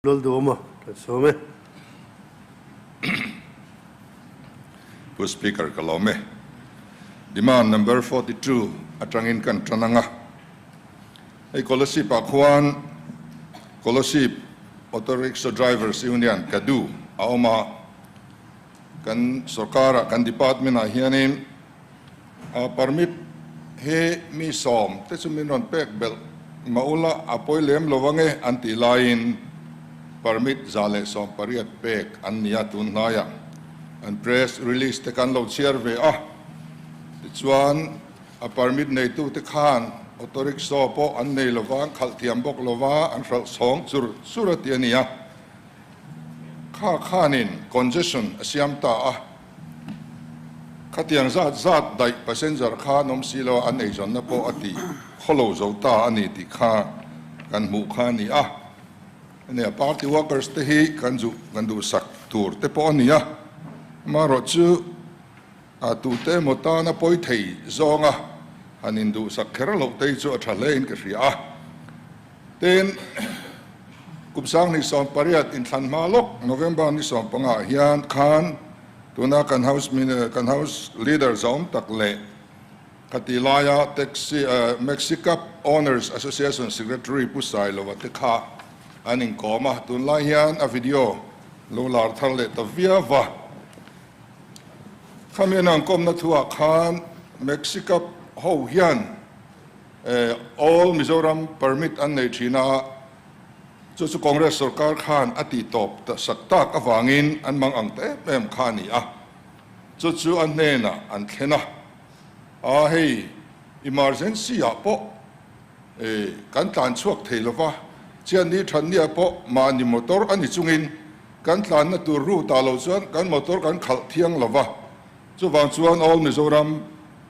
Lalduhawma kan sawm e. Pu Speaker ka lawm e. Demand number 42 atangin kan tan anga. Hei Kolasib ah khuan Kolasib Auto Rickshaw Drivers Union, KADU, a awm a. Kan sorkar ah kan department ah hianin permit hi mi sawm te chu min rawn pek belh mah ula a pawi lem lo ange an tih laiin permit 118 pek an ni a tun hnaiah an press release te kan lo chhiar ve a, tichuan a permit neitu te khan auto rickshaw pawh an nei lova an khalh thiam bawk lova an hralh chhawng chur chur a ti a ni a, kha khanin congestion a siam ta a. Khatiang zat zat daih passenger kha an awm si lo a, an eizawnna pawh a ti khawlo zo ta a ni tih kha kan hmuh kha a ni a. Ania party workers te hi kan zu kan duhsak tur te pawh a ni a, amaherawh chu a tute emaw tana pawi thei zawnga han induhsak kher loh te hi chu a tha hle in ka hria a. Tin, kum 2018 inthlan hma lawk November ni 15 ah hian khan tuna kan House kan House Leader zawm tak leh khati laia Taxi Maxi Cab Owners Association Secretary Pu Sailova te kha an inkawm a, tunlai hian a video lo lar thar leh ta viau va. Khami an inkawmna thuah khan Maxi Cab ho hian All Mizoram permit an nei thin a, chu chu Congress sorkar khan a tih tawp sak tak avangin an mang ang ta em em kha a ni a, chu chu a hnenah an thlen a, a hei emergency ah pawh kan tlan chhuak thei lova, chian ni than nia pawh mahni motor a ni chungin kan tlanna tur route ah lo chuan kan motor kan khalh thiang lova, Chuvang chuan All Mizoram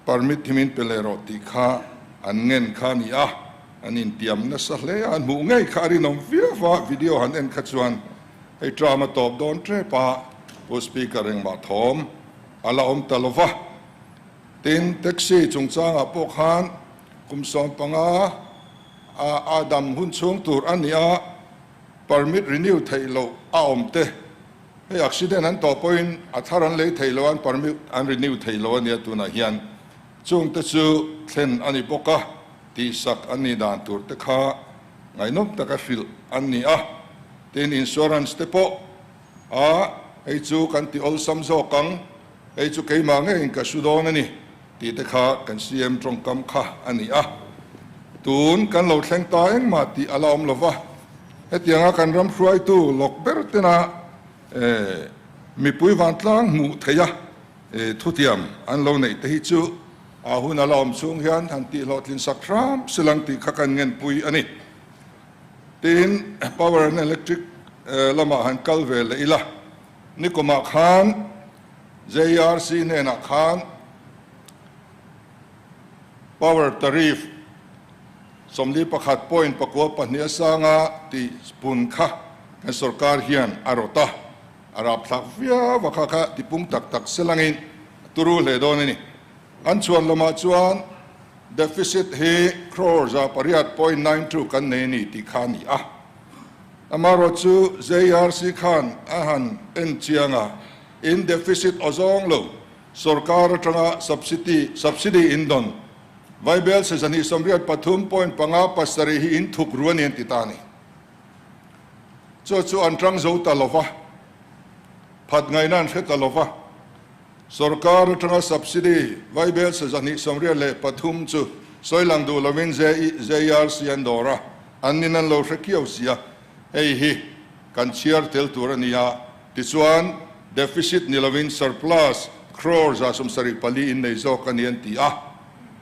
permit hi min pe leh rawh tih kha an ngen kha a ni a, an intiam nasa hle a, an hmuh ngei kha a rinawm viau va, video han en kha chuan hei term a tawp dawn tep a, Pu Speaker engmah thawm a la awm ta lo va. Tin, taxi chungchangah pawh khan kum 15 a a dam hun chhung tur a ni a, permit renew theih loh a awm te, Hei accident an tawh pawhin a thar an lei thei lo a, an permit an renew thei lo a nia tunah hian. Chungte chu thlen a ni bawk a, tihsak an nih dan tur te kha ngaihnawm taka hrilh an ni a. Tin, insurance te pawh a, hei chu kan ti awlsam zawk ang, hei chu keimah ngeiin ka su dawn a ni tih te kha kan CM tawngkam kha a ni a. Tun kan lo thleng ta engmah tih a la awm lo va. Hetianga kan ram hruaitu lawk ber tena mipui vantlang hmuh theih a thutiam an lo neih te hi chu a hun a la awm chhung hian han tih hlawhtlin sak hram silang tih kha kan ngenpui a ni. Tin, Power and Electric lamah han kal ve leh ila, nikumah khan JRC hnenah khan Power Tariff 41.42 a sanga tih pun kha kan sorkar hian a rawt a, a rapthlak viau a kha kha tipung tak tak selangin a turu hle dawn a ni. An chhuan lamah chuan deficit hi crore 800.92 kan nei a ni tih kha a ni a. Amaherawh chu JRC khan a han en chiang a, in deficit aw zawng lo sorkar atanga subsidy subsidy in dawn Vaibel 283.57 hi in thuk ru a ni an ti ta a ni. Chu chu an tang zo ta lo va, phat ngaihna an hre ta lo va. Sorkar atanga subsidy Vaibel 283 chu sawi lang duh lovin JRC an dawr a, an nin an lo hre kiau si a, hei hi kan chhiar tel tur a ni a, tichuan deficit ni lovin surplus crore 74 in nei zawk a ni an ti a,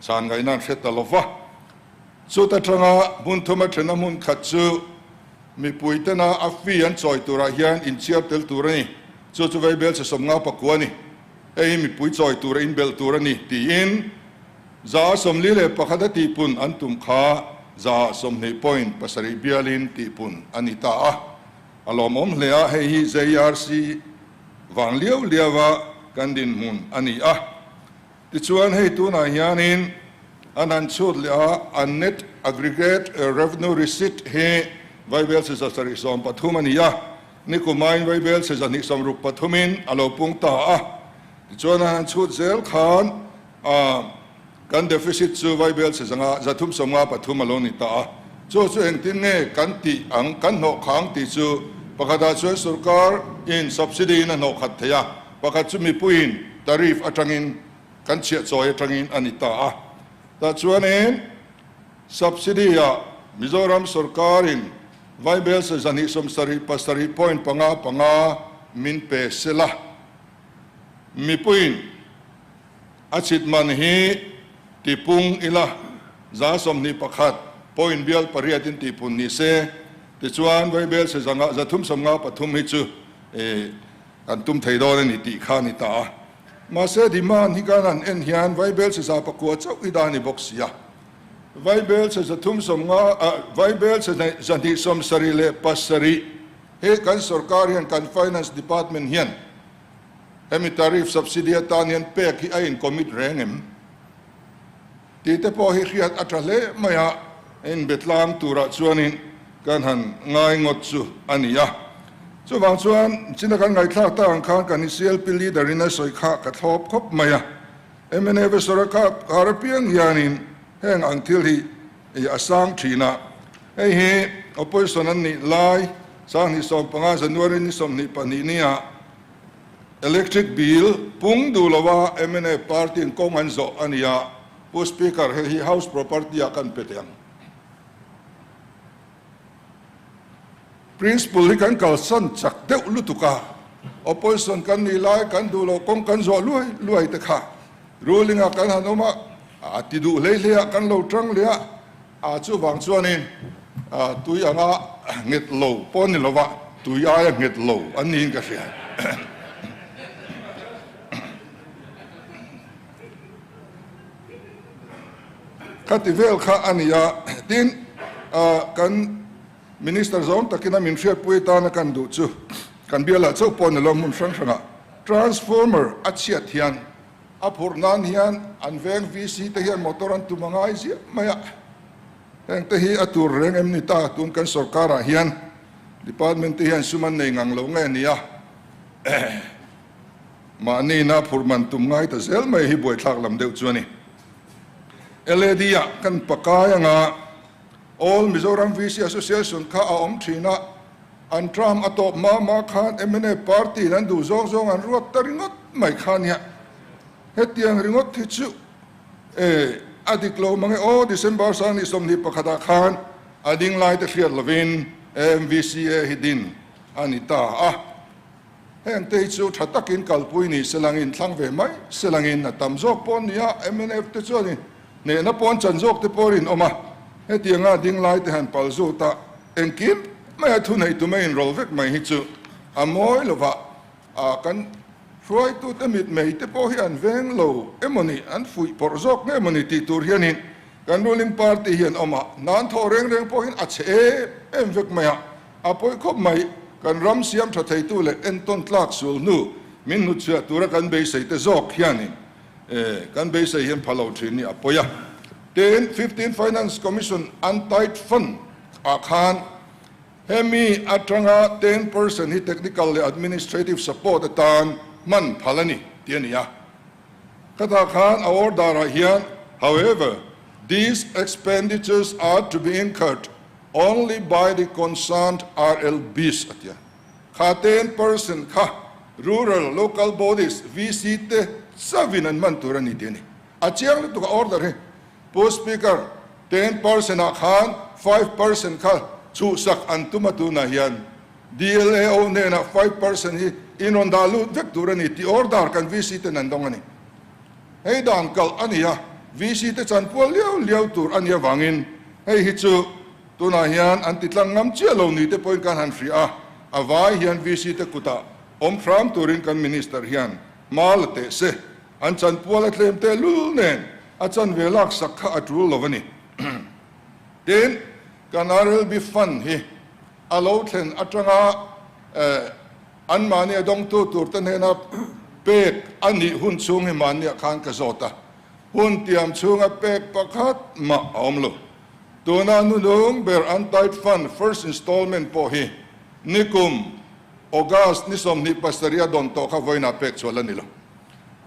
chhan ngaihna an hre ta lo va. Chuta tanga hmun thuma thena hmun khat chu mipui tena a fee an chawi turah hian inchhiar tel tur a ni, chu chu Vaibel 59 a ni, hei hi mipui chawi tura inbelh tur a ni tiin 41 a tihpun an tum kha 20.7 bialin tihpun a ni ta a, a lawmawm hle a, hei hi JRC vang liau liaua kan dinhmun a ni a. Tichuan hei tunah hianin an han chhut leh a, an net aggregate revenue receipt hi. Vaibelchhe 773 a ni a, nikumain Vaibelchhe 263 in a lo pung ta a. Tichuan a han chhut zel khan a kan deficit chu Vaibelchhe zanga 353 a lo ni ta a. Chu chu engtin nge kan tih ang, kan hnawh khang tih chu pakhatah chuan sorkar in subsidy in a hnawh khat thei a, pakhat chu mipuiin tariff atangin kan chhiah chawi atangin a ni ta a. Tah chuanin subsidy ah Mizoram sorkarin Vaibelchhe 277 point panga panga min pe sela. Mipuiin a chhit man hi tipung ila 21 point bial pariat in tihpun ni se, tichuan Vaibelchhe zanga 353 hi chu kan tum thei dawn a ni tih kha a ni ta a. Mahse demand hi kan han en hian Vaibelchhe 900 chauh hi dah a ni bawk si a. Vaibelchhe 350, Vaibelchhe 277 He kan sorkar hian kan Finance Department hian hemi tariff subsidy atan hian pek hi a in commit reng em? Tih te pawh hi hriat a tha hle mai a, inbe tlang turah chuanin kan han ngai ngawt chu a ni a. Chuvang chuan china kan ngaihthlak tak ang khan kan CLP leader in a sawi kha ka thlawp khawp mai a. MNF sorkar apiang hianin heng ang thil hi a sang thin a. Hei hi opposition an nih lai 2015 January ni 22 nia electric bill pung duh lova mnf party in kawng an zawh a ni a, Pu Speaker hei hi house property ah kan pe teh ang. Principle hi kan kalsan chak deuh lutuk a, opposition kan nih lai kan duh loh kawng kan zawh luai luai te kha ruling ah kan han awm a, a ti duh hlei hlei ah kan lo tang leh a, A chuvang chuanin tui anga nghet lo pawh ni lova tui aia nghet lo an niin ka hria. Khati vel kha a ni a, tin kan Minister zawng takin a min hriatpui tana kan duh chu kan bialah chauh pawh ni lo hmun hrang hrangah transformer a chhiat hian A phurh nan hian an veng VC te hian motor an tum a ngai ziah mai a, heng te hi a tur reng em ni ta, tun kan sorkar ah hian department te hian sum an nei ngang lo nge nia, mahni ina phurh man tum ngai ta zel mai hi buaithlak lam deuh chu a ni. LAD ah kan pakai anga All Mizoram VC Association kha a awm thin a, An term a tawp hma hma khan mnf party in an duh zawng zawng an ruat ta ringawt mai kha nia. Hetiang ringawt hi chu e a dik lo mang e aw, December 2021 ah khan a ding lai te hriat lovin AMVCA hi din a ni ta a. Heng te hi chu tha takin kalpui ni selangin thlang ve mai selangin a tam zawk pawh nia mnf te chuanin hnehna pawn chan zawk te pawh rinawm a. Hetianga ding lai te han pal zut a. Engkim maia thunei tu mai inrawl vek mai hi chu a mawi lo va, a kan hruaitute mitmei te pawh hi an veng lo emawni, an fuih pawrh zawk nge mawni tih tur hianin kan ruling party hi an awm a, hna an thawh reng reng pawhin a chhe em em vek mai a, a pawi khawp mai. Kan ram siam tha theitu leh entawn tlak sul hnu min hnutchhiah tura kan beisei te zawk hianin kan beisei hian pha lo thin hi a pawi a. Tin, Fifteen Finance Commission Untied Fund ah khan hemi atanga 10% hi technical leh administrative support atan hman phal a ni tih a ni a. Khatah khan a order ah hian, However, these expenditures are to be incurred only by the concerned RLBs a ti a. Kha 10% kha Rural Local Bodies, VC, te chauhin an hman tur a ni tih a ni. A chiang lutuk a order hi. Pu Speaker, 10% ah khan 5% kha chhuhsak an tum a tunah hian DLAO hnenah 5% hi in rawn dah lut vek tur a ni tih order kan VC ten an dawng a ni. Hei dan kalh a ni a, VC te chanpual liau liau tur a nih avangin hei hi chu tunah hian an ti tlang ngam chiah lo ni te pawhin kan han hria a, a vai hian VC te kutah awm hram turin kan Minister hian hma la teh se. An chanpual a tlem teh lul nen a chanve laksak kha a tul lo a ni. Tin, kan RLB Fund hi a lo thlen atanga anmahni a dawngtu turte hnena pek a nih hun chhung hi mahniah khan ka zawt a, hun tiam chhunga pek pakhat mah a awm lo. Tuna hnunung ber Untied Fund first installment pawh hi nikum August ni 27 a dawn tawh kha vawiinah pek chhuah la ni lo.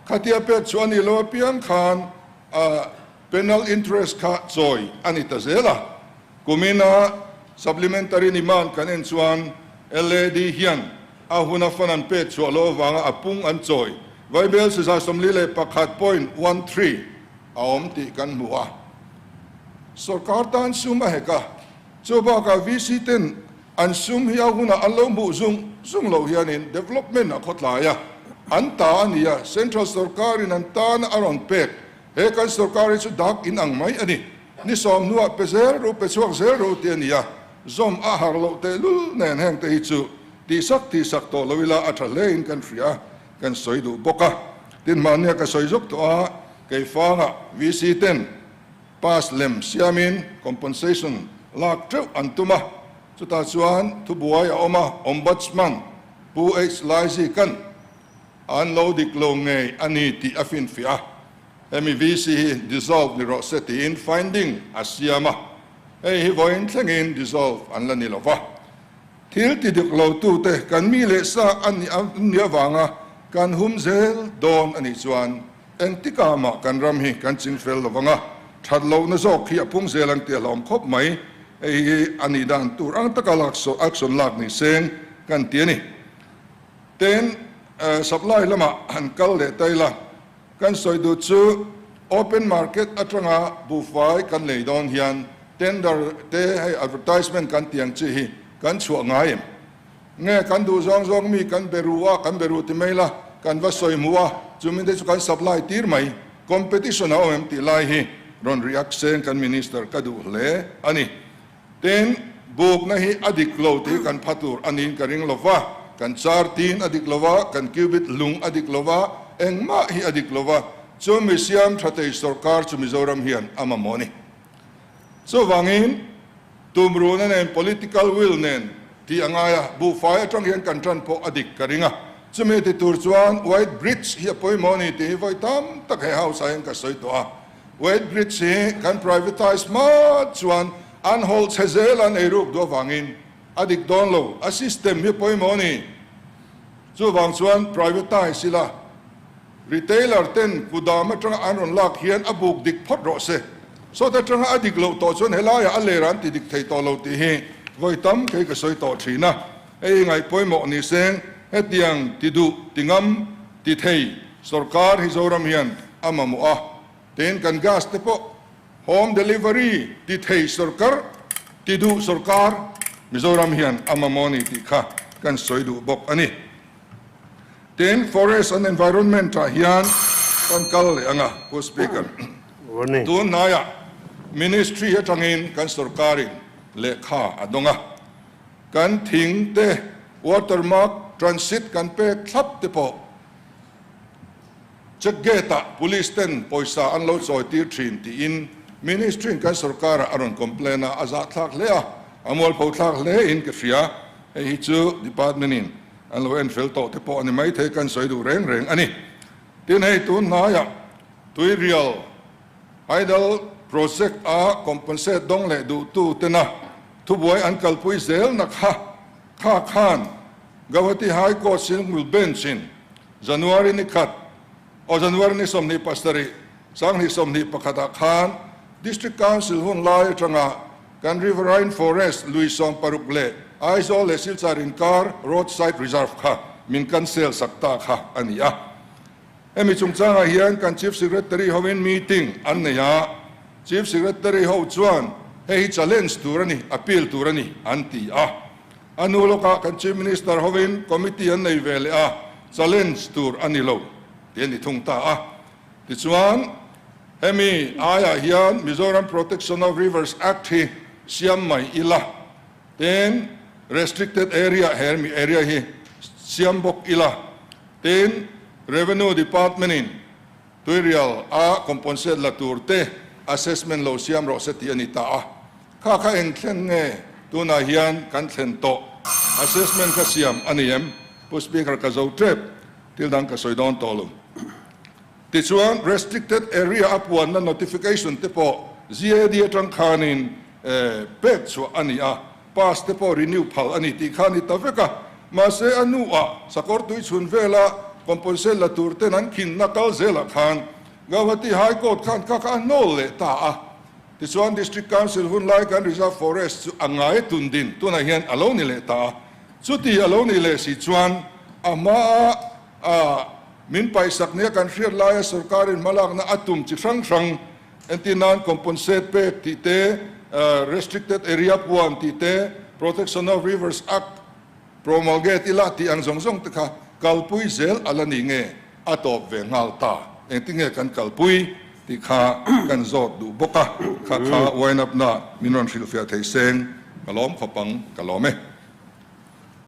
Khatia pek chhuah a nih loh apiang khan penal interest kha chawi a ni ta zel a. Kumina supplementary demand kan en chuan LAD hian a huna fund an pek chhuah loh avanga a pung an chawi vaibel siza 41.13 a awm tih kan hmu a. Sorkar tan sum a hek a, chu bakah VC ten an sum hi a hunah an lo hmuh zung zung loh hianin development a khawtlai a, an ta a ni a, central sorkarin an tana a rawn pek. He kan sorkar hi chu dak in ang mai a ni. Ni sawm hnuah pe zel ru, pe chhuak zel ru tih a ni a, zawm a har loh tehlul nen heng te hi chu tihsak tihsak tawh lo ila a tha hlein kan hria, kan sawi duh bawk a. Tin mahnia ka sawi zawk tawh a, Keifanga VC ten pass lem siamin compensation lak teuh an tum a, chutah chuan thubuai a awm a, Ombudsman Pu H Laizikan an lo dik lo ngei a ni tih a finfiah a, hemi VC hi dissolve ni rawh se tiin finding a siam a, hei hi vawiin thlengin dissolve an la ni lo va. Thil ti dik lo tute kan mi leh sa a nih avanga kan hum zel dawn a nih chuan Engtikah mah kan ram hi kan ching fel lo vang a, that lohna zawk hi a pung zel ang tih a hlawm khawp mai. Hei hi a nih dan tur ang taka lak action lak ni seng kan ti a ni. Tin, supply lamah han kal leh ta ila, kan sawi duh chu open market atanga buhfai kan lei dawn hian tender te hei advertisement kan tih ang chi hi kan chhuah ngai em? Nge kan duh zawng zawng mi kan be ru a, kan be ru ti mai la, kan va sawi hmu a, chu mite chu kan supply tir mai. Competition a awm em tih lai hi rawn react seng kan Minister ka duh hle a ni. Tin, bukna hi a dik lo tih kan pha tur a niin ka ring lo va, kan char tin a dik lo va, kan cubit lung a dik lo va, engmah hi a dik lo va, chu mi siam tha thei sorkar chu Mizoram hian a mamawh a ni. Chuvangin, tumruhna nen political will nen tih a ngai a, buhfai atang hian kan tan pawh a dik ka ring a. Chumi ti tur chuan White Bridge hi a pawimawh a ni tih hi vawi tam tak he house ah hian ka sawi tawh a. White Bridge hi kan privatise hma chuan an hawlh chhe zel an eiruk duh avangin a dik dawn lo, a system hi a pawimawh a ni. Chuvang chuan privatise ila. Retailer ten kudam atanga an rawn lak hian a buk dik phawt rawh se. Sawt atanga a dik loh tawh chuan helaiah a ler an ti dik thei tawh lo tih hi vawi tam kei ka sawi tawh thin a. Hei ngaih pawimawh ni seng hetiang ti duh, ti ngam, ti thei sorkar hi Zoram hian a mamawh a. Tin kan gas te pawh home delivery ti thei sorkar, ti duh sorkar Mizoram hian a mamawh a ni tih kha kan sawi duh bawk a ni. Tin, Forest and Environment ah hian kan kal leh ang a, Pu Speaker. Tun hnaiah Ministry atangin kan sorkarin lehkha a dawng a, kan thing te watermark transit kan pek thlap te pawh check gate ah police ten pawisa an lo chawi tir thin tiin Ministry in kan sorkarah a rawn complain a, a zahthlak hle a, a mualpho thlak hle in ka hria. Hei hi chu Department in An lo en fel tawh te pawh a ni maithei kan sawi duh reng reng a ni. Tin hei tun hnaiah Tuirial Hydel Project a compensate dawng leh duhtu tena thubuai an kalpui zelna kha kha khan Gauhati High Court Single Bench in January ni khat aw January ni 27 2021 ah khan District Council hun lai atanga Kan Riverine Forest lui 60 leh Aizawl leh Silchar inkar Road Side Reserve kha min cancel sak ta kha a ni a. Hemi chungchangah hian kan Chief Secretary hoin meeting an nei a, Chief Secretary ho chuan hei hi challenge tur a ni, appeal tur a ni an ti a. A hnu lawkah kan Chief Minister hoin committee an nei ve leh a, challenge tur a ni lo tih a ni thung ta a. Tichuan, hemi aiah hian Mizoram Protection of Rivers Act hi siam mai ila, tin Restricted Area he mi area hi siam bawk ila, tin Revenue Department in Tuirial a compensate la tur te assessment lo siam rawh se tih a ni ta a. Kha kha eng thlen nge tunah hian kan thlen tawh? Assessment kha siam a ni em? Pu Speaker ka zo tep. Thil dang ka sawi dawn tawh lo. Tichuan, restricted area a puanna notification te pawh GAD atang khanin pek chhuah a ni a, pass te pawh renew phal a ni tih kha a ni ta vek a. Mahse a hnuah sakawr tui chhun vela compensate la tur ten an khinna kal zelah khan Gauhati High Court khan kha kha a hnawl leh ta a. Tichuan District Council hun lai kan Reserve Forest chu a ngai tun din tunah hian a lo ni leh ta a. Chuti a lo nih leh si chuan a hmaa a min paihsak nia kan hriat laia sorkarin hmalakna a tum chi hrang hrang entir nan compensate pek tih te, restricted area puan tih te, Protection of Rivers Act promulgate ila tih ang zawng zawng te kha kalpui zel a la ni nge a tawp ve nghal ta. Engtin nge kan kalpui tih kha kan zawt duh bawk a, kha kha wind up na min rawn hrilhfiah thei seng ka lawm khawp ang ka lawm e.